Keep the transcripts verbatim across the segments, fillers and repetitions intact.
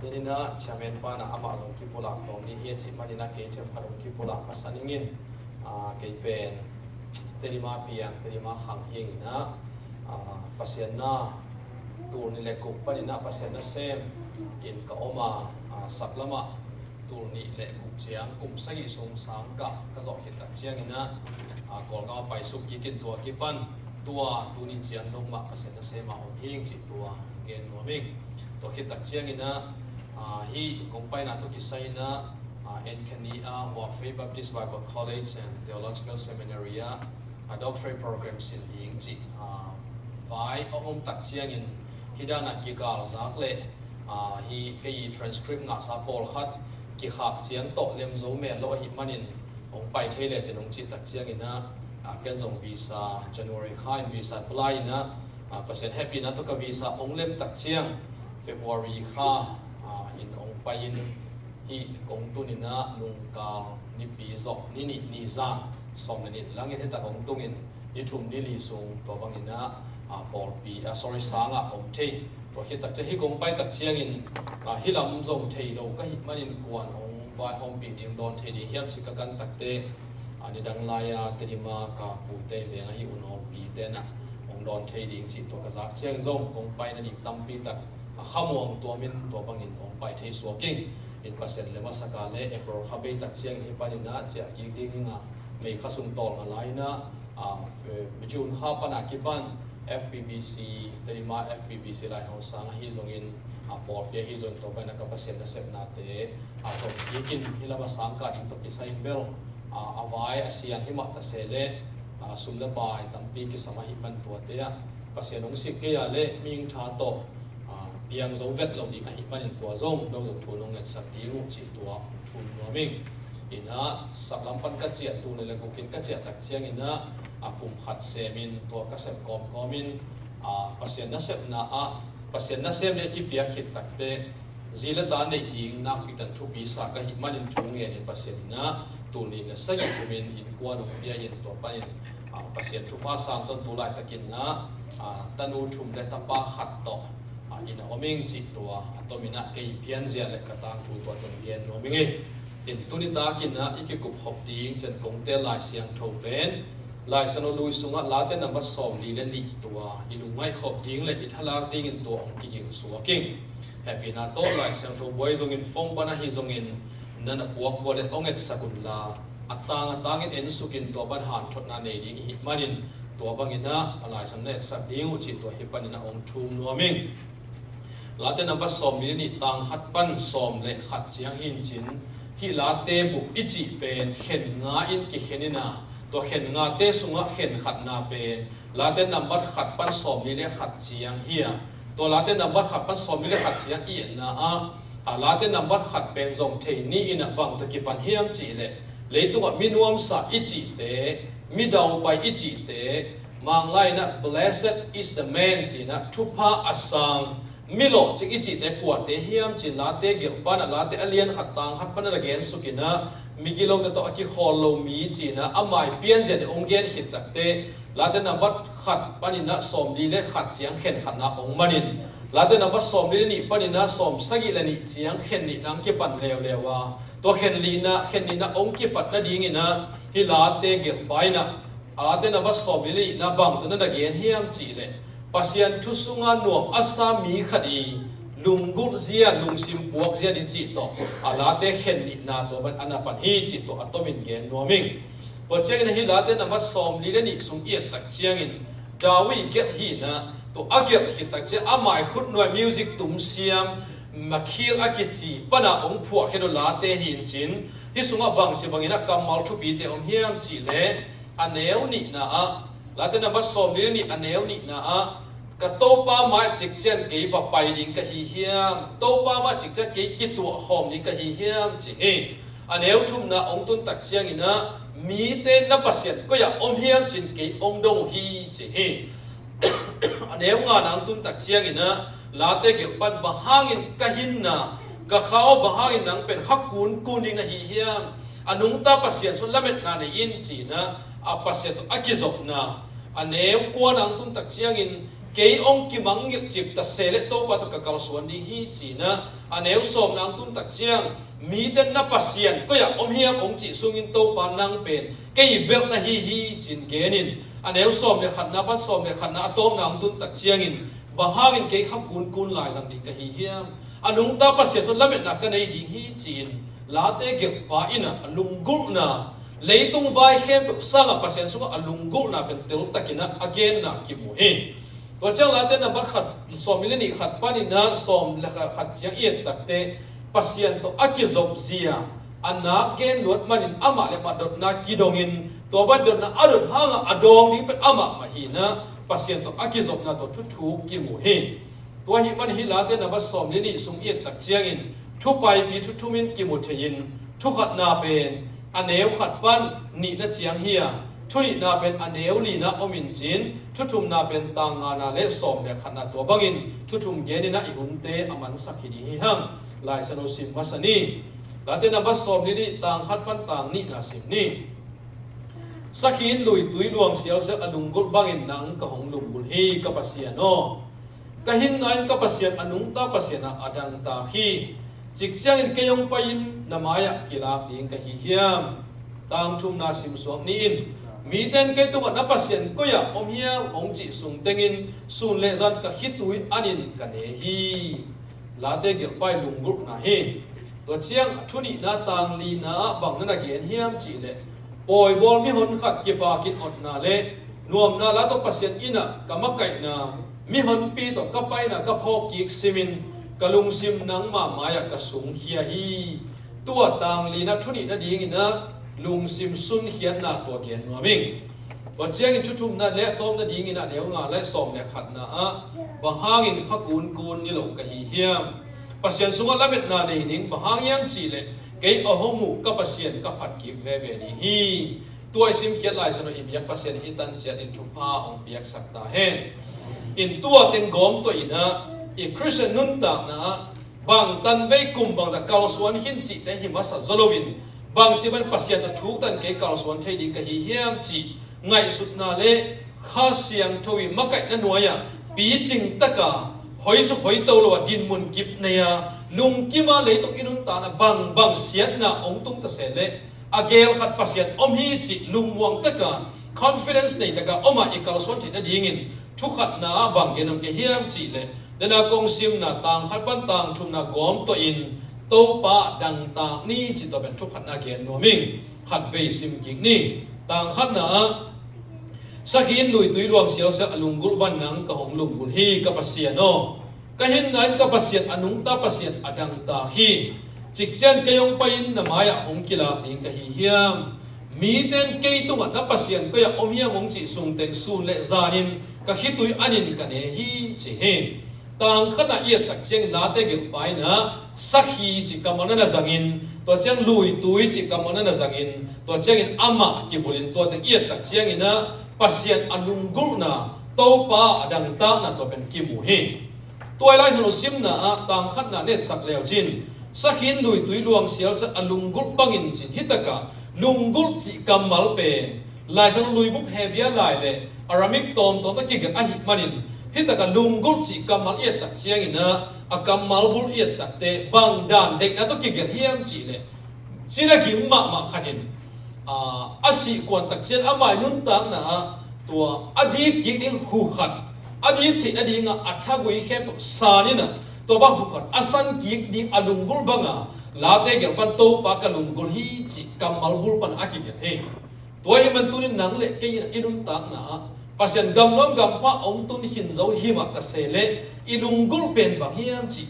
Tua hi-in ah chairman pa in ah amah zong kipulak tawm ni hi a cih manin ah kei themkhat hong kipulak masa ning in, ah, kei pen Tedim a piang, Tedim a khang hi ing in ah, ah, Pasian na tul nih le guk panin ah Pasian nasem in ka om a, ah, saklam ah tul nih le guk ciang kum sagih sung sangkah ka zawh khit tak ciangin ah, ah, Kawlgam ah paisuk kik in tua kipan tua tuni ciang dong mah Pasian nasem a om hi ing cih tua gen nuam ing. Tua khit tak ciangin ah, ah, hih kong paina tawh kisai in ah, ah, Anthony ah Huaifei Baptist Bible College and Theological Seminary ah, ah, doctorate program sin ding cih, ah, vai a om tak ciangin hih dan a kigalzak leh, ah, hih kei transcript ngahsa pawlkhat kikhak ciang tawh lem zo mel lo ahih manin hong pai thei lecin hong cih tak ciangin ah, ah, ken zong visa January kha in visa apply in ah, ah, Pasian hehpihna tawh ka visa hong lem tak ciang February kha, ah, in hong pai in hih kong tun in ah nungkal nipi zawh ni nih ni zan sawm le nih langin hih tak hong tung in ni thum ni li sung tua bangin ah, ah, pawlpi, ah, sorry, sang ah om thei. Tua khit tak ciang hih kong pai tak ciangin, ah, hih lam zong thei lo ka hih manin kua'n hong vaihawmpih ding, dawn thei ding hiam cih ka kan takteh, ah, nidang lai-a Tedim a ka pute veng ahi U Nawlpi te'n ah hong dawn thei ding cih tua ka zak ciang zong kong paina ding tampi tak, ah, khamuang tuam in tua bangin hong pai thei suak ing. In Pasian lem a sak a leh April kha bei tak ciangin hih panin ah ciah kik ding ing a, May kha sung tawlnga lai-in ah, ah, June kha pan a kipan F P B C, Tedim a F P B C Lai Hong Sang ahi zongin, ah, pawlpi ahi zongin tua bangin ah ka Pasian nasepnate, ah, zong kik in hih lam a sangkah ding tawh kisai in bel, ah, a vai a siang himah ta se leh, ah, sum le pai tampi kisam ahih man tuate ah Pasian hong sik kei a leh mihing tha tawh, ah, piang zo vet lo ding ahih manin tua zong no zong thu nong ngetsak ding uh cih tua thum nuam ing. In ah saklam pan ka ciah, tul nih le guk in ka ciah tak ciangin ah, ah, kum khat sem in tua ka sep kawmkawm in, ah, Pasian nasepna ah Pasian nasem leh kipiak khit takteh zi le ta neih ding nakpi tak thupi sa ka hih manin thu ngen in Pasian in ah tul nih le sagih kum in innkuan hong pia in tua panin, ah, Pasian thupha sang tawh tu laitakin ah, ah, tanu thum le tapa khat tawh, ah, inn ah om ing cih tua a tom in ah kei pianzia le ka tangthu tua tawh gen nuam ing ei. In tuni takin ah i kikup khop ding ciang kong teel Lai Siangtho pen Lai Siangtho Lui sungah Late nambat sawmli le nih tua i lungngaih khop ding le i thalak dingin tua hong kiging suak ing. Hehpihna tawh Lai Siangtho buai zongin phone pan ahi zongin na na puak buak le hong etsak un la, a tang a tangin en suk in tua pan hanthotna nei ding i hih manin tua bangin ah a Lai Siangtho na etsak ding uh cih tua hih panin ah hong thum nuam ing. Late nambat sawmli le nih tang khat pan sawm le khat ciang hi in cin, hih Late bup i cih pen khen nga in kikhen in ah, tua khen ngate sungah khen khatna pen Late nambat khat pan sawmli le khat ciang hi a, tua Late nambat khat pan sawmli le khat ciang i etna ah, a, Late nambat khat pen zong thei ni in ah bang tawh kipan hiam cih leh leitungah mi nuamsa i cihte, mi daupai i cihte, Manglai in ah blessed is the man ci in ah thupha a sang, mi lawhcing i cihte kuate hiam ci in Late gelh pan ah Late a lian khat tang khat pan a na gen suk in ah migilote tawh a kikhawl lo mi ci in ah a mai pianziate hong gen khit takteh Late nambat khat panin ah sawmli le khat ciang khen khatna hong manin, Late nambat sawmli le nih panin ah sawm sagih le nih ciang khen nihna hong kipan leuleu a, tua khen nihna, khen nihna hong kipat nadingin ah hih Late gelhpa in ah, a Late nambat sawmli le nihna bang tawh na na gen hiam cih leh Pasian thu sunga nuam a sa mi khat i lunggulh zia, lungsim puak zia ding cih tawh a Late khen nihna tua bang a na pan hi cih tua a tomin gen nuam ing. Tua ciangin ah hih Late nambat sawmli le nih sung i et tak ciangin David gelh hi in ah, tua a gelh khit tak ciang a mai khutnuai music tum siam Makir a kici pan ah hong phuahkhia uh Late hi in cin, hih sungah bangci bangin ah kammal thupite om hiam cih leh a neu nihna ah, Late nambat sawmli le nih a neu nihna ah, ka Topa mai cikcian kei va pai ding ka hi hiam? Topa mai cikcian kei kituah khawm ding ka hi hiam ci hi. A neu thumna hong tun tak ciangin ah mite na Pasian koi ah om hiam cin kei hong dong uh hi ci hi. A neu ngana hong tun tak ciangin ah Late gelh pan bang hangin ka hinna, ka kha aw, bang hangin nang pen kha kunkun ding na hi hiam? A nungta Pasian sung lametna nei in ci in ah a Pasian tawh a kizopna. A neu kuana hong tun tak ciangin kei hong kimangngilh cip ta se leh Topa tawh ka kalsuan ding hi, ci-in ah a neu sawmna hong tun tak ciang, mite na Pasian koi-ah om hiam hong cih sungin Topa nang pen kei belh na hi hi, ci-in genin, a neu sawm le khatna pan sawm le khatna a tawpna hong tun tak ciangin, bang hangin kei kha kunkun lai zang ding ka hi hiam? A nungta Pasian sung lametna ka nei ding hi, ci-in Late gelhpa in ah a lunggulhna, leitung vai khempeuh sangah Pasian sungah a lunggulhna pen teltakin ah a genna kimu hi. Tua ciang Late nambat khat, sawm le nih khat panin ah sawm le khat ciang i et takteh, Pasian tawh a kizop zia a nak gen luat manin amah le amah dotna kidongin, tua bang dotna a dot hangah a dawng ding pen amah mah hi-in ah Pasian tawh a kizopna tawh thuthuk kimu hi. Tua ahih manin hih Late nambat sawm le nih sung i et tak ciangin thupaipi thuthumin kimu thei-in, thukhatna pen a neu khat pan nihna ciang hi a, thunihna pen a neu lina om in cin, thuthumna pen tang ngana le sawm le khatna, tua bangin thuthum genin ah i hunte a mansak hi ding hi hang. Lai Siangtho sim masa ni. Late nambat sawm le nih, tang khat pan tang nihna sim ni. Sakhi in luitui luang sialsial a lunggulh bangin nang ka hong lunggulh hi, ka Pasian aw. Ka hinna in ka Pasian a nungta Pasian ah a dangtak hi. Cik ciangin kei hong pai-in na mai-ah kilak ding ka hi hiam? Tang thumna simsuak ni in, mite in kei tungah na Pasian koi-ah om hiam hong cih sung tengin sun le zan ka khitui anin ka ne hi. Late gelhpa i lunggulhna hi. Tua ciang a thunihna tang lina ah bang na na gen hiam cih leh, pawibawl mihon khat kipakin otna le nuamna la tawh Pasian inn ah ka makaihna, mihonpi tawh ka paina ka phawk kik simin ka lungsim nangma mai-ah ka sungkhia hi. Tua tang lina thunihna dingin ah lungsim sunkhiatna tua gen nuam ing. Tua ciangin thuthumna le a tawpna dingin a neu nga le sawm le khatna ah, bang hangin kha kunkun ni lo ka hi hiam? Pasian sungah lametna nei ning, bang hang hiam cih leh kei a hong huh ka Pasian ka phat kik veve ding hi. Tua i simkhiat Lai Siangtho i biak Pasian in i tan ciat in thupha hong piaksak ta hen. In tua teng gawm tawh in ah i Khristian nuntakna ah bang tanvei kum bangzah kalsuan khin cihte hi masa zaw loin, bangci bangin Pasian a thuk tan kei kalsuan thei ding ka hi hiam cih ngaihsutna le Kha Siangtho i makaihna nuai-ah picing taka, hoisuk hoito lo a dinmun kip nei-a, lungkima leitung i nuntakna bangbang siatna hong tung ta se leh, a gel khat Pasian om hi cih lungmuang taka, confidence nei taka om a i kalsuan theih nadingin thukhatna ah bang gen nuam ka hiam cih leh, dena kong simna tang khat pan tang thumna gawm tawh in Topa dangtak ni cih tawh pen thukhatna gen nuam ing. Khatvei sim kik ni. Tang khatna ah, sakhi in luitui luang sialsial a lunggulh bangin nang ka hong lunggulh hi, ka Pasian aw. Ka hinna in ka Pasian a nungta Pasian a dangtak hi. Cik ciang kei hong pai-in na mai-ah hong kilak ding ka hi hiam? Mite in kei tungah na Pasian koi-ah om hiam hong cih sung teng sun le zanin ka khitui anin ka ne hi, ci hi. Tang khatna i et tak ciangin Late gelhpa in ah sakhi cih kammal na na zangin, tua ciang luitui cih kammal na na zangin, tua ciangin amah kibulhin, tua teng i et tak ciangin ah Pasian a lunggulhna, Topa a dangtakna tua pen kimu hi. Tua i Lai Siangtho simna ah tang khatna na etsak le uh cin, sakhi in luitui luang sialsial a lunggulh bangin cin, hi takah lunggulh cih kammal pen Lai Siangtho luibup Hebru lai le Aramaic tawmtawm a kigelh ahih manin, hi takah lunggulh cih kammal i et tak ciangin ah a kammal bul i et takteh bang dan deihna tawh kigelh hiam cih leh, cina gim mahmah khat in, aa, a sih kuan tak ciang amah i nuntakna ah tua a dik kik ding hu khat, a dik theih nadingah a thagui khempeuh san in ah, tua bang hu khat a san kik ding a lunggulh banga Late gelh pan Topa ka lunggulh hi cih kammal bul pan a kigelh hi. Tua ahih man tunin nang le kei in ah i nuntakna ah Pasian gam nuam gam pha hong tun khin zo hi mah ta se leh, i lunggulh pen bang hiam cih,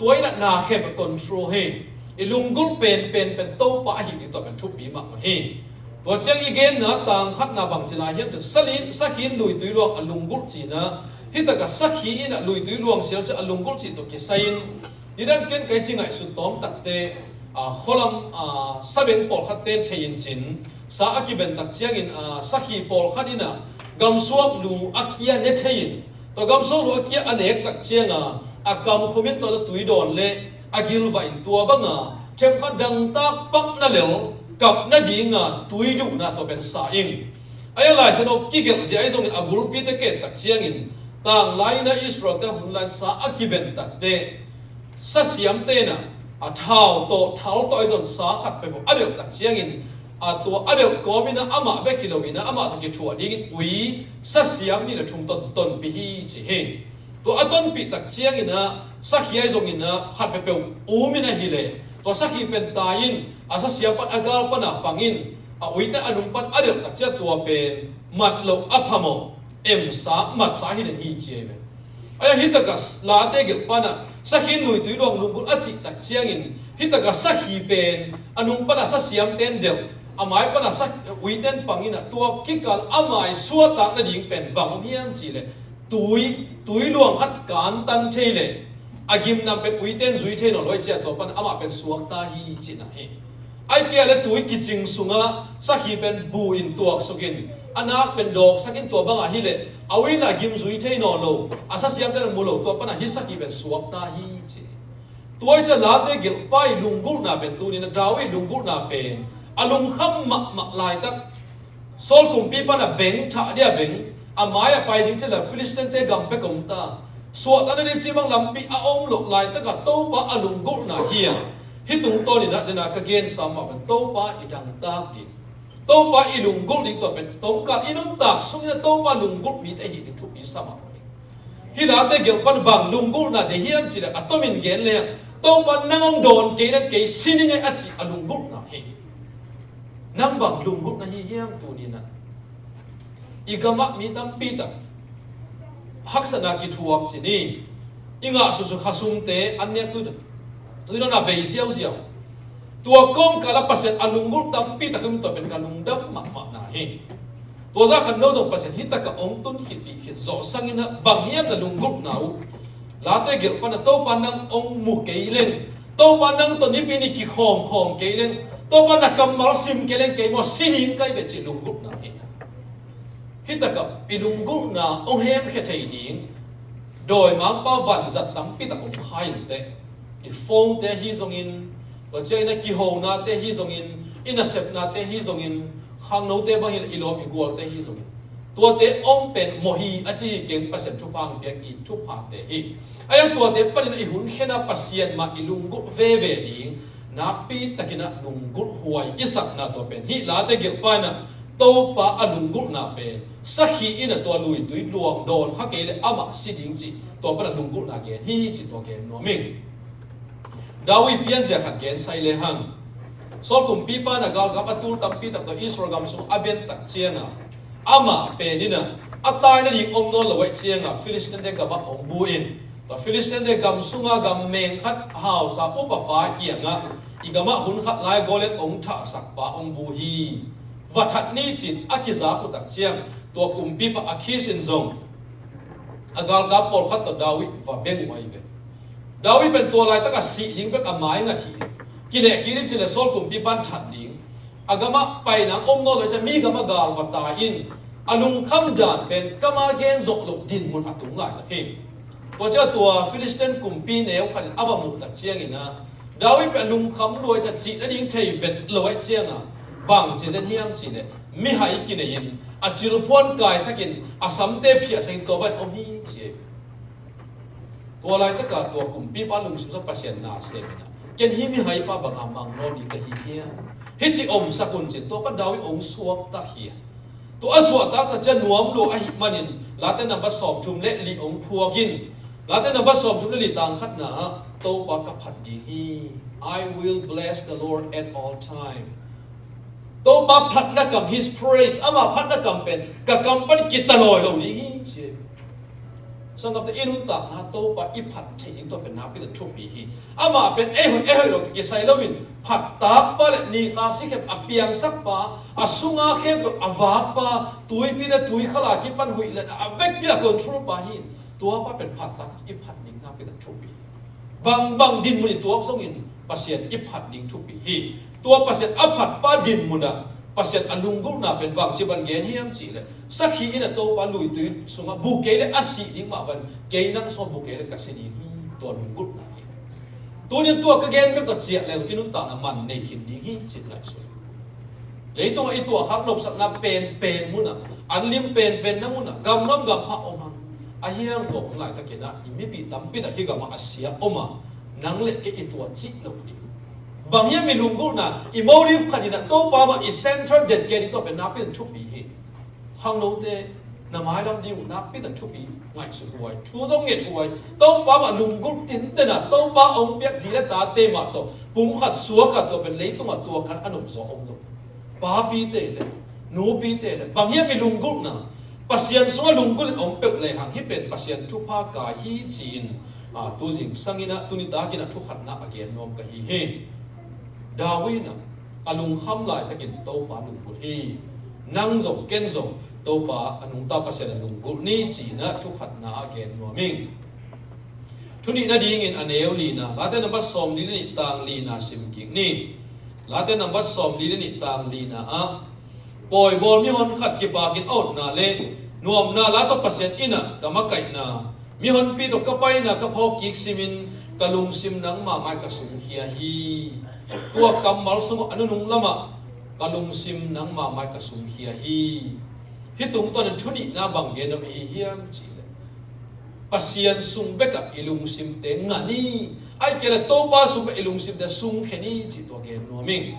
tua in ah na khempeuh control hi. I lunggulh pen, pen, pen Topa ahi ding tua pen thupi mahmah hi. Tua ciang i genna tang khatna bang ci lai hiam cih leh, sakhi in luitui luang a lunggulh ci-in ah, hi takah sakhi in ah luitui luang sialsial a lunggulh cih tawh kisai-in, nidang ken ka i ci ngaihsut tawm takteh, aa, khualam, aa, sabeng pawlkhat ten thei in cin, sa a kiben tak ciangin, aa, sakhi pawlkhat in ah gamsuak lu a kia ne thei in, tua gamsuak lu a kia a nek tak cianga a kamkhum in tua tui dawn le a gilvah in, tua banga themkhat dangtak pakna lel kap nadinga tui duhna tua pen sa ing. Ahi a Lai Siangtho kigelh zia ahi zongin a bulpite ka et tak ciangin Tanglai-in ah Israel-te hun lai-in sa a kiben takteh, sa siamte in ah a thau tawh, thal tawh a zon sa khat peuhpeuh a delh tak ciangin, a tua a delh kawmin ah amah bek hi loin ah amah tawh kithuah dingin ui sa siam nih le thum ton, tonpih hi ci hi. Tua a tonpih tak ciangin ah sakhi a zongin ah khat peuhpeuh umin ahih leh, tua sakhi pen tai-in a sa siam pan, a gal pan a pangin, a uite a nung pan a delh tak ciang tua pen mat loh a phamawh, emsa, matsa hi den hi ci hi ve. Ahi a, hi takah Late gelh pan ah sakhi in luitui luang lunggulh a cih tak ciangin, hi takah sakhi pen a nung pan a sa siamte in delh, a mai pan a sa uite in pangin ah, tua kikal a mai suahtak nading pen bang om hiam cih leh, tui, tui luang khat kantan thei leh a gimnam pen uite in zui thei nawn lo ahih ciang, tua pan amah pen suakta hi cihna hi. Ahih kei leh tui kicing sungah sakhi pen bu-in tuaksukin, a nak pen dawksakin, tua bang ahih leh a uite in a gim zui thei nawn lo, a sa siamte in mu lo, tua pan ah hih sakhi pen suakta hi ci. Tua ahih ciang Late gelhpa ii lunggulhna pen, tuni-in ah David lunggulhna pen a lungkham mahmah laitak, Saul kumpipa in a beng thah dia beng, a mai a pai ding cih leh Filistin-te gam bek om ta. Suahtakna ding cih bang lampi a om loh laitakah Topa a lunggulhna hi a, hih tungtawnin ah den a ka gensa mah pen Topa i dangtak ding, Topa i lunggulh ding, tua pen tawmkal i nuntak sungin ah Topa lunggulh mite i hih ding thupi sa mah hi. Hih Late gelh pan bang lunggulhna deih hiam cih leh, a tomin gen leng, Topa nang hong dawn kei leng kei si ning ei a cih a lunggulhna hi. Nang bang lunggulhna hi hiam tuni-in ah? I gamah mi tampi tak haksatna kithuak ci ni. I ngah sunsun khasumte an nek, tui, tui dawn a bei ziauziau. Tua kawmkal ah Pasian a lunggulh tampi tak om, tua pen ka lungdam mahmahna hi. Tua zah khat no zong Pasian hih takah hong tun khit, pih khit zawh sangin ah bang hiam na lunggulhna uh? Late gelh pan ah Topa nang hong mu kei leng, Topa nang tawh nipi ni kikhawmkhawm kei leng, Topa na kammal sim kei leng kei maw, si ding ka hi ve cih lunggulhna hi. Hih takah i lunggulhna hong hemkhia thei ding dawimangpa vanzat tampi tak om kha inteh. I phone-te ahi zongin, tua ciangin a kihonate ahi zongin, i nasepnate ahi zongin, khangnote bangin i lawm i gualte ahi zongin, tuate om pen mawh hi a ci hi keng, Pasian thupha hong piak i thuphate hi. Ahi zong tuate panin a i hun khen a Pasian mah i lunggulh veve ding, nakpi takin a lunggulh huai i sakna, tua pen hih Late gelhpa in a Topa a lunggulhna pen sakhi in a tua luitui luang dawn kha kei leh amah si ding cih, tua pan a lunggulhna gen hi cih tua gen nuam ing. David pianzia khat gen sai lehang. Saul kumpipa in a galkap a tul tampi tak tawh Israel gam sung a ben tak ciangin, amah pen in a, a tai nading om nawn lo ahih ciangin Filistin-te gamah hong bu in, tua Filistin-te gam sungah gam meng khat hausa upapa kiangah, i gamah hun khat lai Goliath hong thahsakpa hong bu hi. Va that ni ci-in a kizak uh tak ciang, tua kumpipa Akhis in zong a galkap pawlkhat tawh David va beng uh ahi ve. David pen tua laitak a sih ding bek a mai ngat hi. Kileh kik in ci leh Saul kumpipa in that ding, a gamah paina om nawn lo ahih ciang mi gamah gal va tai in, a lungkham dan pen kam a gen zawh loh dinmun a tung laitak hi. Tua ciang tua Filistin kumpi neu khat in a va muh tak ciangin a, David pen a lungkham lua ahih ciang cih nading thei vet lo ahih ciangin, bang ci zen hiam cih leh, mihai kinei in, a cilphuan kaisak in, a samte phiahsak in, tua bang om hi ci hi. Tua laitak a tua kumpipa lungsim sung Pasian na sem in a, ken hih mihaipa bang a mang nawn ding ka hi hiam? Hih ci omsak un ci-in tua pan David hong suaktak hi a. Tua a suahtak tak ciang nuam lua ahih manin, Late number sawmthum le li hong phuak in, Late number sawmthum le li tang khatna ah, Topa ka phat ding hi. I will bless the Lord at all time. Topa phatna kam, His praise, ama phatna kam pen ka kam pan kitalawi lo ding hi ci hi. Sanggam tawh i nuntakna Topa i phat theih ding tua pen nakpi takin thupi hi. Amah pen ei hoih, ei hoih lo kisai loin, phattakpa le ni khak si khempeuh a piangsakpa, a sunga khempeuh a vakpa, tuipi le tuikhal a kipan huih le a vekpi a control pa hi. Tuapa pen phattak i phat ding nakpi takin thupi hi. Bangbang dinmun i tuak zongin Pasian i phat ding thupi hi. Tua Pasian a phatpa dinmun ah Pasian a lunggulhna pen bangci bang gen hiam cih leh, sakhi in a Topa luitui sungah bu kei leh a sih ding mah bang, kei nang sungah bu kei leh ka si ding hi, tua lunggulhna hi. Tuni-in tua ka gen bek tawh ciah lel i nuntakna man nei khin ding hi cih ngaihsun. Leitungah i tuahkhak nopsakna penpen munah, an lim penpenna munah, gamnuam gampha om hang. A hiang tua hun laitakin ah i mipi tampi tak hih gamah a sia om a, nang le kei i tua cih lo ding. Bang hiam i lunggulhna, i motive khat in ah Topa mah i central dedicated tua pen nakpi tak thupi hi. Khangnote na mailam ding uh nakpi tak thupi ngaihsut huai, thu zong nget huai. Topa mah lunggulh tinten ah Topa hong piak zi le tate mah tawh pumkhat suak a tua pen leitungah tua khat a nopzaw om lo. Papite le nupite le bang hiam i lunggulhna, Pasian sungah lunggulh in om peuh lehang hih pen Pasian thupha kai hi ci-in, a, tu zingsangin ah tuni takin ah thukhatna a gen nuam ka hi hi. David in ah a lungkham laitakin Topa lunggulh hi. Nang zong ken zong Topa a nungta Pasian a lunggulh ni ci-in ah thukhatna a gen nuam ing. Thu nihna dingin a neu lina, Late nambat sawmli le nih tang lina sim kik ni. Late nambat sawmli le nih tang lina ah pawi bawl mihon khat kipakin a utna le nuamna la tawh Pasian in ah ka makaihna, mihonpi tawh ka paina ka phawk kik simin ka lungsim nangma mai ka sungkhia hi. Tua kammal sungah a nunung lamah ka lungsim nangma mai ka sungkhia hi. Hih tungtawnin thu nihna bang gen nuam i hi hiam cihleh, Pasian sung bekah i lungsimte ngah ni. Ahih kei leh Topa sung bekah i lungsimte sungkhia ni cih tua gen nuam ing.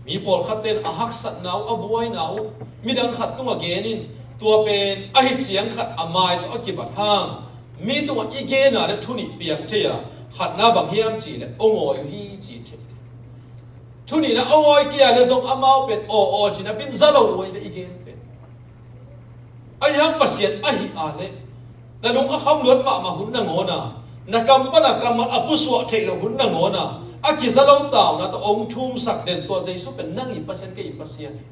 Mi pawlkhatte in a haksatna uh, a buaina uh midang khat tungah gen in, tua pen ahi ciang khat a mai tawh a kibat hang mi tungah i gen a le thu nih piang thei a, khatna bang hiam cihleh hong awi uh hi ci thei. Thu nihna hong awi kei a le zong amau pen aw aw ci-in a pin za lo uh ahi ve i gen pen. Ahi hang Pasian ahi a le na lung a kham luat mahmah hun nangawn a, na kam pan a kammal a pusuah theih loh hun nangawn a, a kiza lo tauna tawh hong thumsak den tua Jesu pen nang i Pasian kei i Pasian hi.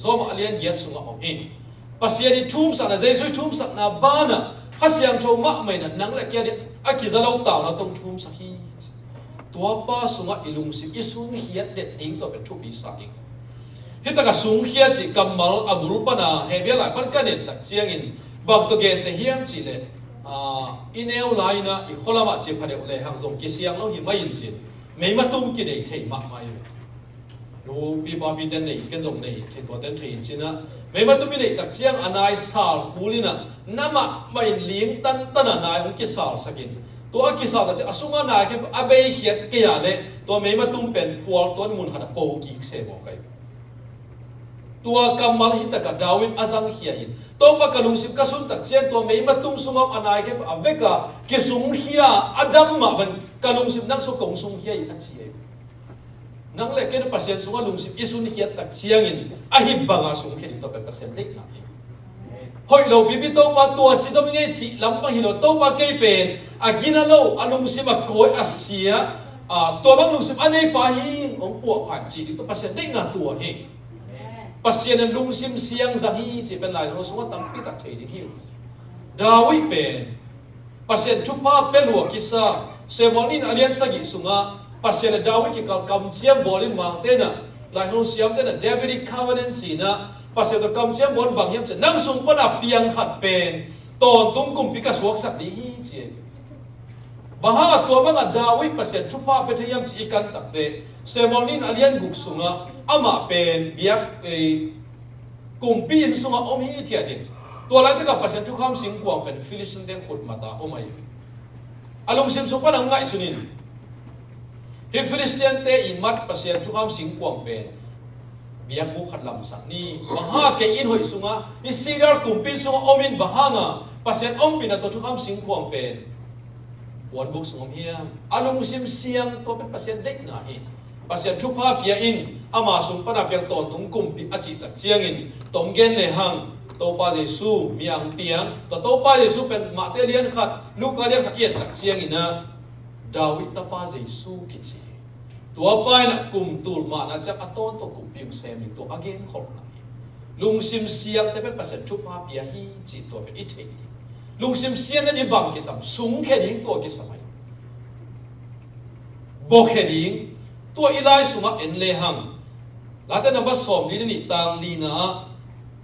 Rom a lian giat sungah om hi. Pasian i thumsakna, Jesu i thumsakna banah Kha Siangtho mahmah in ah nang le kei a ding a kiza lo tauna tawh hong thumsak hi. Tuapa sungah i lungsim i sungkhiat det ding tua pen thupi sa ing. Hih takah sungkhia cih kammal a bul pana Hebru lai pan ka net tak ciangin bang tawh gente hiam cihleh, a, i neu lai-in ah i khualamah cih pha deuh lehang zong kisiang lo hi mai in cin, meima tum kinei thei mahmah hi. Nupi papite nei, ken zong nei thei, tuate thei in cin ah, meima tum i neih tak ciang a nai sal kul in ah na mahmah in ling tantan a nai hong kisalsak in, tua a kisal tak ciang a sungah nai khen a beikhiat kei a le tua meima tum pen phual tuan mun khat a po kik se mawk ahi. Tua kammal hih takah David a zangkhia in, Topa ka lungsim ka sun tak ciang tua meima tum sungah a nai khen a vek a kisungkhia a dam mah bangin ka lungsim nang sung kong sungkhia hi a ci ahi. Nang le ken Pasian sungah lungsim i sunkhiat tak ciangin a hih banga sungkhia ding tua pen Pasian deihna hi. Hoih lo pipi Topa tua ci zom ing ei cih lam bang hi lo, Topa kei pen a gina lo, a lungsim a kawi a sia, a, tua bang lungsim a neipa hi, hong puahpha in cih ding tua Pasian deihna tua hi. Pasian in lungsim siang zang hi cih pen Lai Siangtho sungah tampi tak thei ding hi. David pen Pasian thupha pia lua kisa. Samuel nihna a lian sagih sungah Pasian le David kikal kamciam bawl in, mangte in ah, Lai Siangtho siamte in ah Davidic Covenant ci-in ah Pasian tawh kamciam bawl in bang hiam cih leh, nang sung pana piang khat pen tawntung kumpi ka suaksak ding hi ci hi. Bang hangah tua bangah David Pasian thupha pia thei hiam cih i kan tak teh, Samuel nihna a lian guk sungah amah pen biak, eh, kumpi inn sungah om hithiat in, tua laitakah Pasian thukham singkuang pen Philistine-te khut matah om ahi. A lungsim sung pan hong ngaihsun in, hih Philistine-te i mat Pasian thukham singkuang pen biakbuk khat lamsak ni. Bang hangah kei inn hoih sungah, hih Sidar kumpi inn sungah om in, bang hangah Pasian ompihna tua thukham singkuang pen puanbuk sung om hiam? A lungsim siang tua pen Pasian deihna hi. Pasian thupha pia in, ama sung pana piang tawntung kumpi a cih tak ciangin, tawm gen lehang, Topa Jesu mi a hong piang, tua Topa Jesu pen Mate lian khat, Luka lian khat i et tak ciangin ah, David tapa Jesu kici hi. Tuapa in ah kum tul mahna ciang a tawntung kumpi hong sem hi, tua a genkholhna hi. Lungsim siangte pen Pasian thupha pia hi cih tua pen i theih hi. Lungsim siang na ding bang kisam, sungkhia ding tua kisam ahi. Bawkhia ding, tua i lai sungah en lehang, Late nambat sawmli le nih tang lina ah,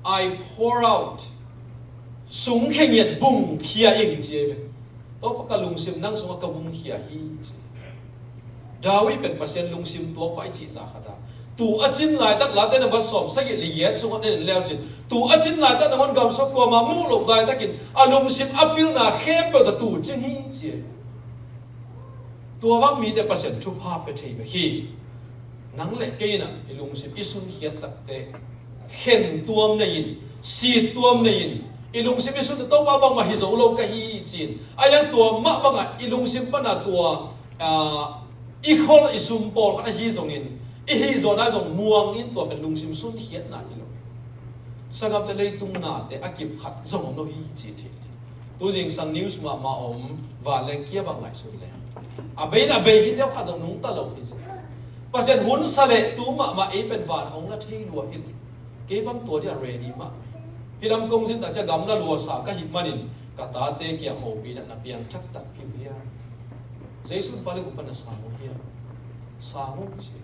"I pour out," sungkhia ngiat, bungkhia ing ci ahi ve. Topa ka lungsim nang sungah ka bungkhia hi ci. David pen Pasian lungsim tuakpa i cih zah khat a, Tuu a cin laitak, Late nambat sawm sagih le giat sungah na en le uh cin, tuu a cin laitak nangawn gamsuk kuamah muh loh laitakin a lungsim a pilna khempeuh tawh tuu cing hi ci. Tua bang mite Pasian thupha pia thei bek hi. Nang le kei in ah i lungsim i sunkhiat takteh khen tuam nei in, sit tuam nei in, i lungsim i sun, Topa, bangmah hi zo lo ka hi ci-in, a iang tua mah bangah i lungsim pana tua, aa, i khol i sum pawlkhat ahi zongin, i hih zawhna zong muang in, tua pen lungsim sunkhiatna hi lo. Sanggamte, leitung nate a kip khat zong om lo hi ci thei. Tu zingsang news mahmah om, vanleng kia bang ngaihsun le, a bei in a bei hi ziau khat zong nungta lo hi ci. Pasian hun sa leh tu mahmah ei pen van hong la thei lua hi. Kei bang tua dia ready mah. Hih lam kong zin tak ciang gamla luasa ka hih manin ka tate kiang hopih in ah na piangthak takpi uh hiam? Jesu in pa le guk pan na sang uh hiam? Sang uh ci.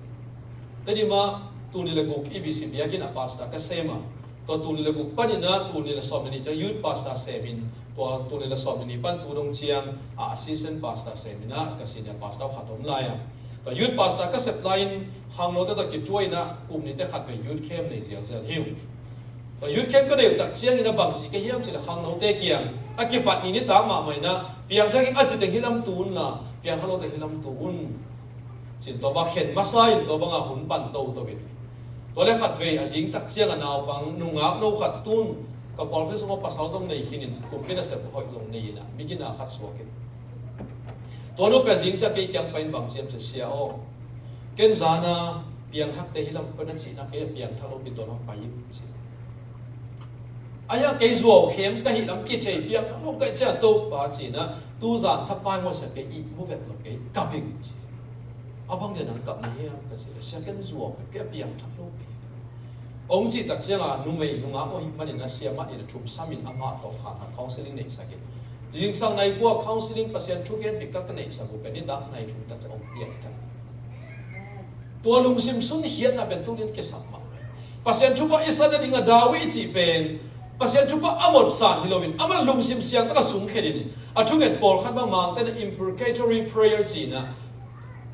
Tedim ah tul nih le guk i B C biakinn ah pastor ka sem a, tua tul nih le guk panin ah tul nih le sawm le nih ciang youth pastor semin, tua tul nih le sawm le nih pan tu dong ciang a assistant pastor semin ah ka senior pastor khat om lai a. Tua youth pastor ka sep lai-in khangnote tawh kituah in ah kum nihte khat vei youth camp nei zialzial hi uh. Tua youth camp ka neih uh tak ciangin a bangci ka hiam cih leh khangnote kiang a kipat ni nitak mahmah in ah piangthak ing a ci teng hih lam tu unla, piangthak lo teng hih lam tu un. Cin tua bang khen masa in tua bangah hun pan toto in. Tua le khat vei a zing tak ciang a naupang nungak no khat tun ka pawlpi sungah pasal zong nei khin in kumpi nasep hoih zong nei in ah migina khat suak in. Tua nu pen a zing ciang kei kiang pai in bang ci hiam cih leh, Sia aw, ken zan a piangthakte hih lam pan a cihna kei a piangthak lo pi tua lam pai in ci. A hiang kei zuau khem ka hih lam kithei piangthak lo ka hih ciang Topa ci-in ah tu zan thapai maw sia kei ihmu vet lo kei kap ing ci. A bang dia nang kap na hiam ka ci leh, Sia ken zuau kei a piangthak lo kei. Hong cih tak ciangin numei nungak aw hih manin a sia mat in a thum sam in amah tawh khang a counseling neihsak in. Zingsang nai kua counseling Pasian thu genpih ka ka neihsak uh pen nitak nai thum tak ciang hong piangthak. Tua lungsim sunkhiatna pen tu-in kisam mah. Pasian thupha i san nading a dau i cih pen Pasian thupha a mawk san hi loin amah lungsim siangtak a sungkhia in, a thunget pawlkhat bang Mangte in a imprecatory prayer ci-in ah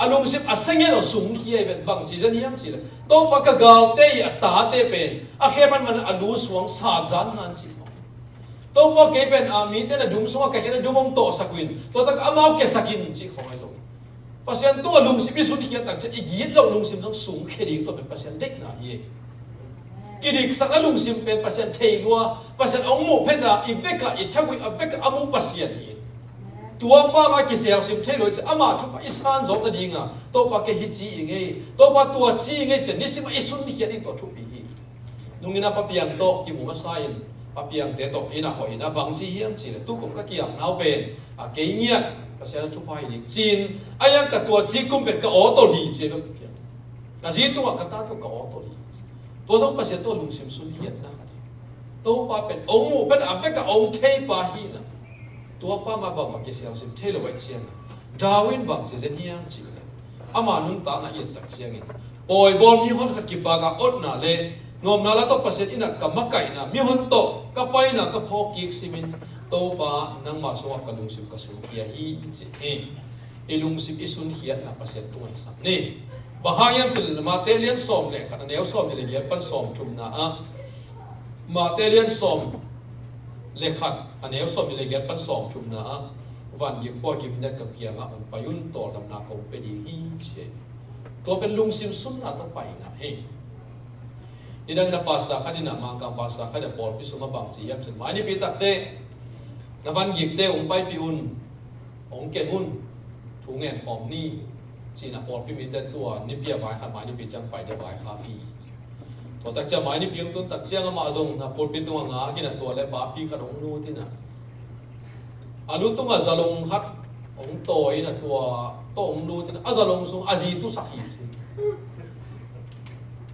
a lungsim a sengen aw sungkhia i vet, bang ci zen hiam cih leh, Topa, ka galte i a tate pen a khe pan man a lu suang sat zan nan ci. Topa, kei pen a mite na dum sungah ka khe na dum hong tawhsak uh in, tua tak amau kesak in ci khawng ahi zong. Pasian tua lungsim i sunkhiat tak ciang i gitloh lungsim zong sungkhia ding tua pen Pasian deihna hi. Kidiksakna lungsim pen Pasian thei lua, Pasian hong muh phet a i vekah i thamuih a vekah a mu Pasian hi. Tua pa mah kisialsim thei lo i ci, ama thupha i san zawk nadinga Topa kei hi ci i ngei, Topa tua ci i ngei ci-a nisim a i sunkhiat ding tua thupi hi. Nungin a papiang tawh kimu masa in, papiangte tawh in a hoih in a bang ci hiam cih leh, tukum ka kiamna uh pen a kei ngiat Pasian a thupha hi ding ci-in, a hiang ka tua ci kum pen ka aw tol hi ci-a ka piang. Ka zi tungah ka ta tungah ka aw tol hi. Tua zong Pasian tua lungsim sunkhiatna khat hi. Topa pen hong muh pen a vekah hong thei pa hi na. Tua pa mah bangmah kisialsim thei lo ahih ciangin, David in bang ci zen hiam cih leh, ama nuntakna i et tak ciangin, pawibawl mihon khat kipak a otna le nuamna la tawh Pasian inn ah ka makaihna, mihon tawh ka paina ka phawk kik simin, Topa nangma sungah ka lungsim ka sungkhia hi ci hi. I lungsim i sunkhiatna Pasian tungah i sak ni. Bang hang hiam cih leh Mate lian sawm le khat a neu sawm nih le giat pan sawm thumna ah, Mate lian sawm le khat a neu sawm nih le giat pan sawm thumna ah, van gik pua gimnat ka kiangah hong pai un, tawldamna kong pia ding hi ci hi. Tua pen lungsim sunna tawh paina hi. Nidang in a pastor khat in a, Mangkang pastor khat in a pawlpi sungah bang ci hiam cih leh, mai nipi takteh na van gikte hong paipih un, hong keng un, thu ngen khawm ni ci-in a pawlpi mite tua nipi a vaikhak, mai nipi ciang pai ding vaikhak hi. Tua tak ciang mai nipi hong tun tak ciang amah zong na pulpit tungah ngak in a tua le papi khat hong lut in a, a lu tungah zalong khat hong tawi in a tua tawh hong lut in a, a zalong sung a zi tusak hi ci.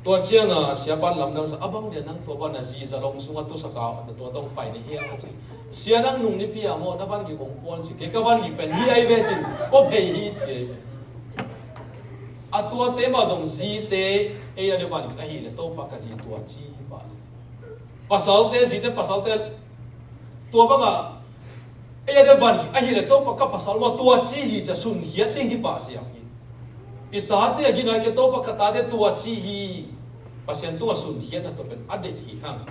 Tua ciangin siapa in lamdang sa, a bang dia nang tua bang na zi zalong sungah tusak a, na tua tawh hong pai na hiam ci. Sia, nang nung nipi a maw na van gik hong puan ci. Kei ka van gik pen hi ai ve cin, pua phei hi ci ai ve. A tuate mah zong zite ei a deuh van gik ahih leh Topa ka zi tua ci hi pah leh. Pasalte, zite pasalte tua bangah ei a deuh van gik ahih leh Topa ka pasal mah tua ci hi ci-a sunkhiat ding hi pah siam hi. I tate a gina kei, Topa ka tate tua ci hi. Pasian tungah sunkhiatna tawh pen a deih hi hang.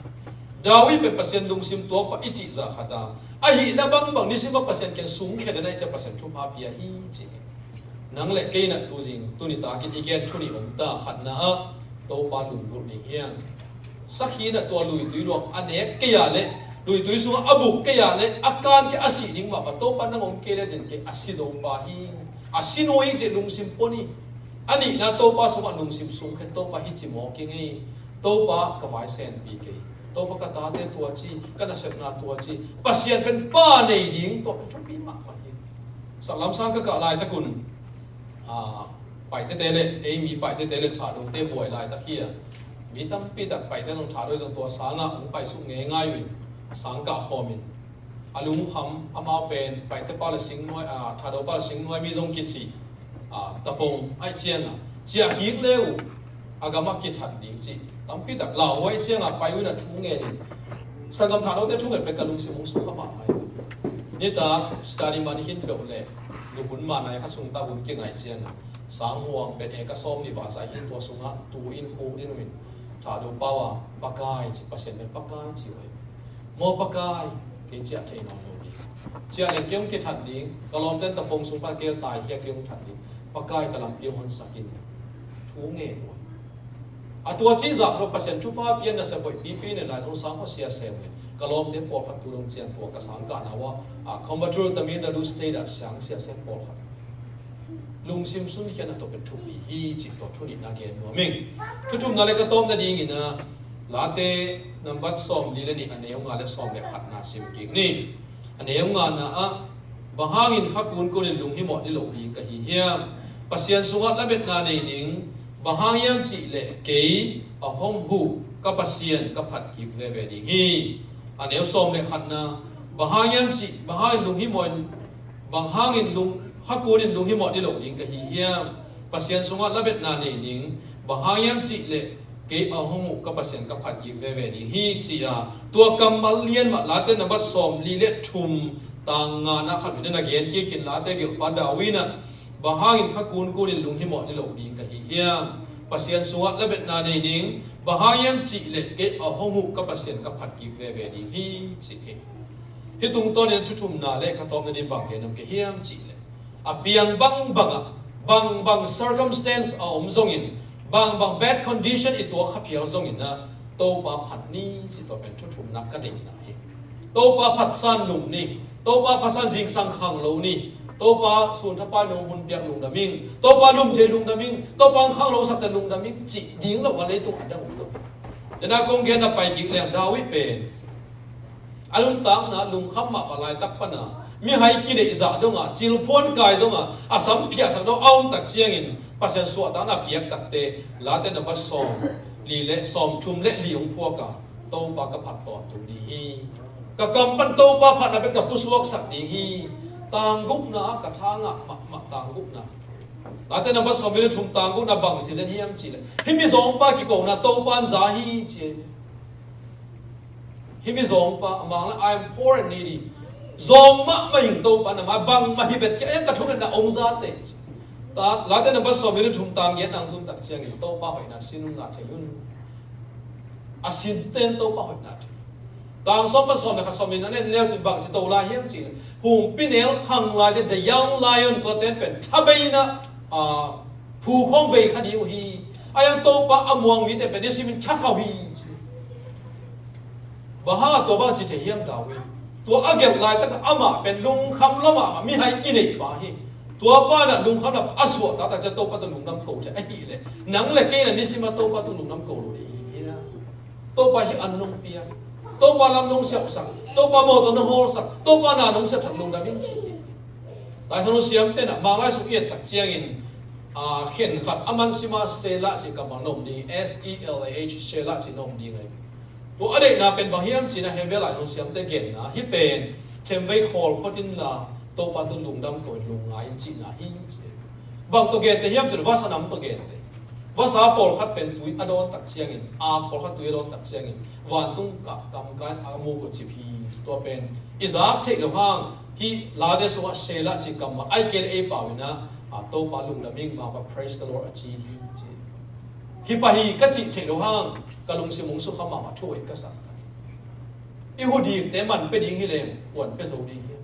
David pen Pasian lungsim tuakpa i cih zah khat a, a hihna bangbang nisim a Pasian kiang sungkhia na i cih a Pasian thupha pia hi ci hi. Nang le kei na tu zing tuni takin i gen thu nih om ta. Khatna ah Topa lunggulh ding hiam? Sakhi na tua luitui luang a nek kei a le, luitui sungah a buk kei a le, a kan kei a sih ding mah pa Topa nang om kei le cin kei a si zo pa hi. A si nuai hi cih lungsim pua ni. A nihna Topa sungah lungsim sungkhia, Topa hi ci mawk ing ei. Topa ka vai senpi kei. Topa ka tate tua ci, ka nasepna tua ci. Pasian pen pa nei ding, tua pen thupi mahmah hi. Saklam sang ka kah laitakun, a, Paite te le, ei mi Paite te le Thahdote buai laitak hi a. Mi tampi tak Paite zong Thahdo zong tua sangah hong paisuk ngeingai uh in, sang kah khawm in. A lungkham amau pen Paite pa le singnuai, a, Thahdo pa le singnuai mi zong kici, a, tapong aih cianga ciah kik le uh, a gamah kithat ding ci. Tampi tak lauhuai cianga pai uh in a thu ngen in. Sanggam Thahdote thu ngen pen ka lungsim hong sukha mahmah hi. Nitak study man hin peuh le, lu hun manai khat sung ta hun kingaih cianga, sang huang bet e ka sawm nih vasa hin tua sungah tu in khuk in uh in, Thahdo pau a, Pakai ci, Pasian pen Pakai ci uh hi. Maw Pakai, kei ciah thei nawn lo ding. Ciah le kei hong kithat ding, ka lawmten tapong sung pan kei tai hia kei hong that ding. Pakai ka lampi hong honsak in. Thu ngen uh. A tua cih zah tawh Pasian thupha pian nasep hoih pipi nen lai hong sang khuasia sem ngen. Ka lawmte pawlkhat tu dong ciang tua ka sang kahna uh a, a, Coimbatore Tamil Nadu State ah siang sia sem pawlkhat. Lungsim sunkhiatna tawh pen thupi hi cih tawh thu nihna gen nuam ing. Thu thumna le ka tawpna dingin a, Late nambat sawm li le nih a neu nga le sawm le khatna sim kik ni. A neu ngana ah, bang hangin kha kunkun in lunghimawh ni lo ding ka hi hiam? Pasian sungah lametna nei ning, bang hang hiam cih leh kei a hong huh ka Pasian ka phat kik veve ding hi. A neu sawm le khatna, bang hang hiam cih, bang hangin lunghimawh in, bang hangin lung, kha kun in lunghimawh ni lo ding ka hi hiam? Pasian sungah lametna nei ning, bang hang hiam cih leh kei a hong uh ka Pasian ka phat kik veve ding hi ci a, tua kammal lian mah Late nambat sawm li le thum tang ngana khat vei na gen kik in Late gelhpa David in a, bang hangin kha kunkun in lunghimawh ni lo ding ka hi hiam? Pasian sungah lametna nei ning, bang hang hiam cih leh kei a hong uh ka Pasian ka phat kik veve ding hi ci hi. Hih tungtawnin thu thumna le ka tawpna ding bang gen nuam ka hiam cih leh, a piang bangbang ah, bangbang circumstance a om zongin, bangbang bad condition i tuak kha phial zongin a, Topa phat ni cih tua pen thu thumna ka deihna hi. Topa phatsan nung ni. Topa phatsan zingsang khang lo ni. Topa sun thapai nong hun piak lungdam ing. Topa lumthei lungdam ing. Topa hong khang lo sakte lungdam ing cih ding lo a leitung a dang om lo. Tena kong gen a pai kik leng David pen a nuntakna lungkham mah a laitak pana mihai kineih zah dongah cilphuan kai zongah a sam phiahsak dong a om tak ciangin Pasian suahtakna piak takte Late nambat sawm li le sawm thum le li hong phuak a, Topa ka phat tawntung ding hi. Ka kam pan Topa phatna pen ka pusuaksak ding hi. Tanggukna ka thangah mahmah tanggukna. Late nambat sawm li le thum tanggukna bang ci zen hiam cih leh, hih mizawngpa kikona Topa in za hi ci. Hih mizawngpa, a mang le, "I am poor and needy." Zawng mahmah ing Topa, na mai bangmah hi bet kei a, ka thungetna hong zate. Ta, Late nambat sawm li le thum tang giat nang tun tak ciangin Topa hoihna sin un ngah thei un. A sinten Topa hoihna thei. Tang sawm pan sawm le khat sawm in a nen leu cin bang ci to lai hiam cih leh, humpi nel khang laite, the young lion, tuate pen thabeina, a, phu khawng vei kha ding uh hi. A yang Topa a muang mite pen nisimin thakhauh hi ci. Bang hang a tua bang ci thei hiam David? Tua a gelh laitak amah pen lungkham lo mahmah, mihai kineih pa hi. Tua pa in a lungkham lo a suahtak a cia Topa tawh lungdam ko thei ahih leh, nang le kei in a nisim a Topa tawh lungdam ko lo ding hi. Topa hi an nong piak, Topa lam nong siauhsak, Topa mawtaw nong hawlsak, Topa na nong sepsak lungdam in ci hi. Lai Siangtho siamte in a Manglai sung i et tak ciangin, a, khen khat a man sima Selah cih kammal na om ding, S E L A H, Selah cih na om ding ahi. Tua a deihna pen bang hiam cih na hemvel Lai Siangtho siamte genna, hih pen themvei khawl phot inla Topa tawh lungdam ko in lungngai in cihna hi ci. Bang tawh gente hiam cih leh vasa nam tawh gente. Vasa pawlkhat pen tui a dawn tak ciangin, a pawlkhat tui a dawn tak ciangin vantung kah kamkai a muk uh cip hi. Tua pen i zak theih loh hang hih Late sungah Selah cih kammal, ahih kei leh ei pau in a, Topa lungdam ing, mah bang praise the Lord a ci hi ci. Hih pa hi ka cih theih loh hang ka lungsim hong sukha mahmah, thu hoih ka sa. I hu dingte man pia ding hi leng huan pia zo ding hi.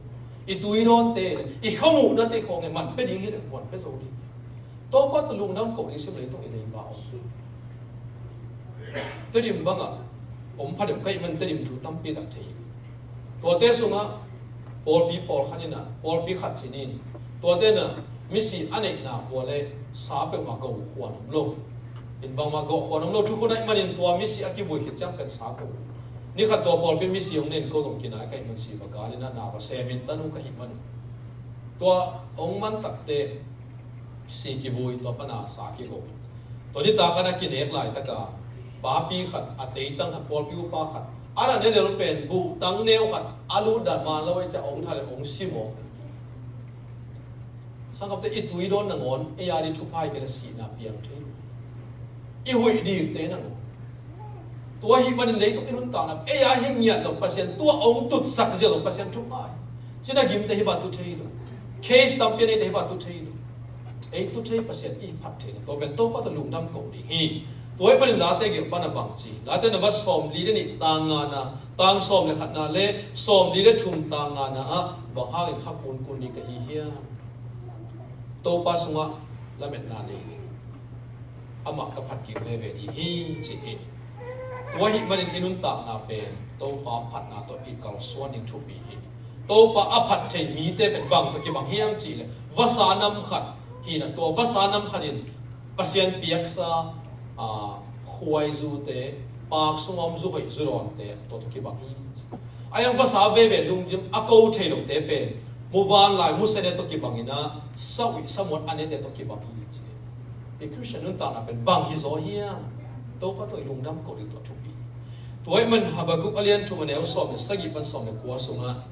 I tui dawnte, i khamuhnate khawng e man pia ding hi leng huan pia zo ding hi. Topa tawh lungdam koh ding sim leitung i nei mah om. Tedim bangah om pha deuh ka hih man Tedim thu tampi tak thei. Tuate sungah pawlpi pawlkhat in ah, pawlpi khat ci-in, tuate in ah misi a neihna pua leh sa peuhmah go khuan om lo. In bangmah go khuan om lo, thukhun a hih manin tua misi a kivui khit ciang pen sa go. Ni khat tua pawlpi misi hong nei in ko zong kinai ka hih man, si va gal in ah na va sem in tanu ka hih man. Tua hong man takteh si kivui, tua pan a sa kigo. Tua nitak a na kinek laitaka papi khat, a teitang khat, pawlpi upa khat, a na ne lel pen buhtang neu khat a lut dan man lo ahih ciang hong tha leh hong si mawk. Sanggamte, i tui dawn nangawn ei a ding thupha hi kei leh sihna piang thei lo. I huih dingte nangawn. Tua ahih manin leitung i nuntakna, ei a hi ngiat lo Pasian, tua hong tutsak zia lo Pasian thupha hi. Cina gimte hi bang tu thei lo. Case tampi a neite hi bang tu thei lo. Ei tu thei Pasian i phat theihna, tua pen Topa tawh lungdam koh ding hi. Tua ahih manin Late gelh pan a bang ci, Late na va sawmli le nih tang ngana, tang sawm le khatna le sawmli le thum tang ngana ah bang hangin kha kunkun ding ka hi hiam? Topa sungah lametna nei ding, amah ka phat kik veve ding hi ci hi. Tua ahih manin i nuntakna pen Topa phatna tawh i kalsuan ding thupi hi. Topa a phat thei mite pen bang tawh kibang hiam cih leh vasa nam khat hi in ah, tua vasa nam khat in Pasian piaksa, aa, khuaizute, paak sung a om zu hoih zu dawnte, tua tawh kibang hi. A iang vasa veve lungdim a ko thei lote pen muvanlai musene tawh kibang in ah, sauih samuat a nete tawh kibang hi ci. I Khristian nuntakna pen bang hi zaw hiam? Topa tawh i lungdam koh ding tua thupi. Tua ahih man Habakuk a lian thum a neu sawm le sagih pan sawm le kua sungah,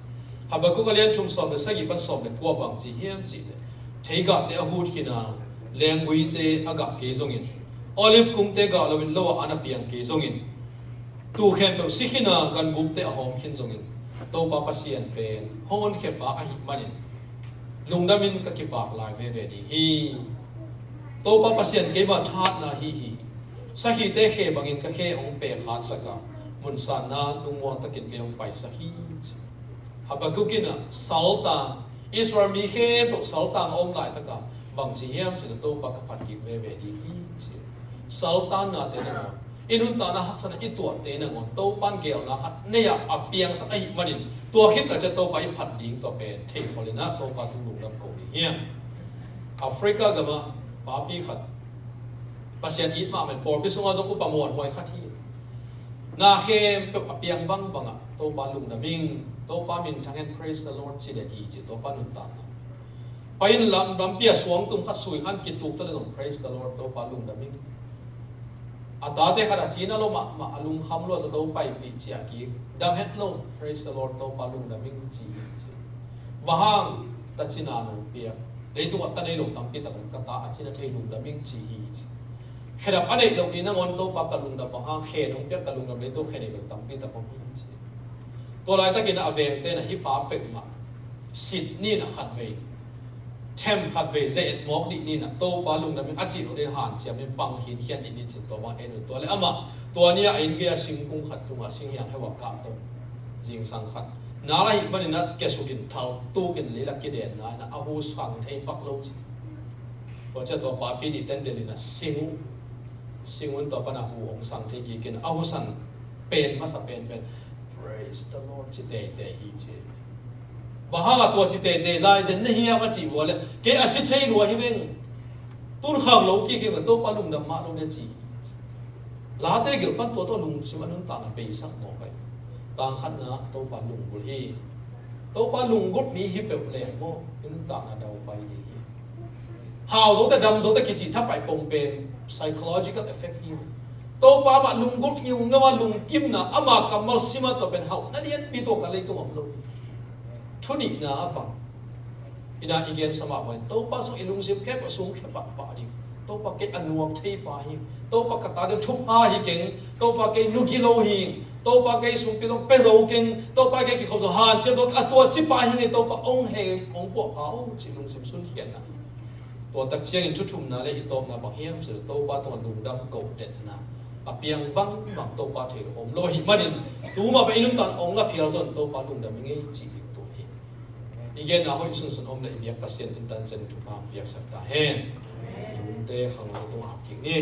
Habakuk a lian thum sawm le sagih pan sawm le kua bang ci hiam cih leh, theigahte a hut khin a, lengguite a gah kei zongin, olive kungte gah loin lo ah an a piang kei zongin, tuu khempeuh si khin a, ganbukte a hawm khin zongin, Topa Pasian pen hong honkhia pa ahih manin lungdam in ka kipak lai veve ding hi. Topa Pasian, keima thahatna ahi hi. Sakhite khe bangin ka khe hong pekhatsak a, mun sanna lungmuang takin kei hong paisak hi ci. Habakuk in ah saltang, Israel mi khempeuh saltang a om laitak a bang ci hiam cih leh, Topa ka phat kik veve ding hi ci. Saltangnate nangawn, i nuntakna haksatna i tuahte nangawn Topa in geelna khat nei a, a piangsak ahih manin, tua khit tak ciang Topa i phat ding tua pen theikhol in ah Topa tung lungdam ko ding hi. Africa gamah papi khat, Pasian it mahmah in, pawlpi sungah zong upa muanhuai khat hi. Na khempeuh a piang bangbang ah Topa lungdam ing, Topa minthang hen, praise the Lord ci den hi ci, Topa nuntakna. Pai in lam, lampi ah suangtum khat sui khan kituk ta leh zong, praise the Lord, Topa lungdam ing. A tate khat a cina lo mahmah, a lungkham lua, zato paipih ciah kik, dam het lo, praise the Lord, Topa lungdam ing ci hi ci. Bang hang? Ta cina nong piak. Leitung ah ta nei lo tampi tak om, ka ta a cina thei, lungdam ing ci hi ci. Khedap a neih loh ni nangawn Topa ka lungdam, bang hang? Khe nong piak ka lungdam, leitung khe nei lo tampi tak om hi ci. Tua laitakin a vengte in ah hih pa peuhmah sit ni in ah khatvei, them khatvei, ze-et mawk dih ni in ah, Topa lungdam ing a cih loh ding hanciam in pang khinkhian dih ni cin, tua bang en un. Tua leh amah tua ni-ah a inn gei-a singkung khat tungah singhiang heu ah kahto, zingsang khat nal ahih manin ah kiasuk in, thal tuk in, leilak kidenna in ah a hu sang thei pak lo ci. Tua ciang tua papi nih tendel in ah sing uh, sing un, tua pan a hu hong sang thei kik in, a hu san pen masa penpen, praise the Lord ci teitei hi ci. Bang hang a tua ci teitei lai zen na hiam a cih uh leh, kei a si thei lua hi veng. Tun khak lo kik hi veng, Topa lungdam mah lo ding ci. Late gelh pan tua tawh lungsim a nuntakna beisak mawk hi. Tang khatna, Topa lunggulh hi. Topa lunggulh mi hi peuh leng maw, i nuntakna daupai ding hi. Hau zote, dam zote kicih thapai pong pen psychological effect hi. Topa mah lunggulh ngiungau a, lungkimna, ama kammal sim a, tua pen hauh na lianpi tawh ka leitung om lo hi. Thu nihna a bang in ah i gensa mah bangin, Topa sung i lungsim khempeuh sungkhia pahpah ding. Topa kei a nuam thei pa hi. Topa ka tate thupha hi keng. Topa kei nugilo hi. Topa kei sumpi zong pia zo keng. Topa kei kikhop zo, hanciam zo, a tua ci pa hi ngei, Topa hong hei, hong puahpha o ci lungsim sunkhiatna. Tua tak ciangin thu thumna le i tawpna bang hiam cih leh Topa tungah lungdam koh den hi a, a piang bangbang Topa thei lo om lo ahih manin, tu mah bang i nuntakna hong la phial zong Topa lungdam i ngei cih hi tua hi. I genna hoih sunsun om leh i biak Pasian in tan ciang thupha piaksak ta hen. I hunte khangno tungah ap kik ni.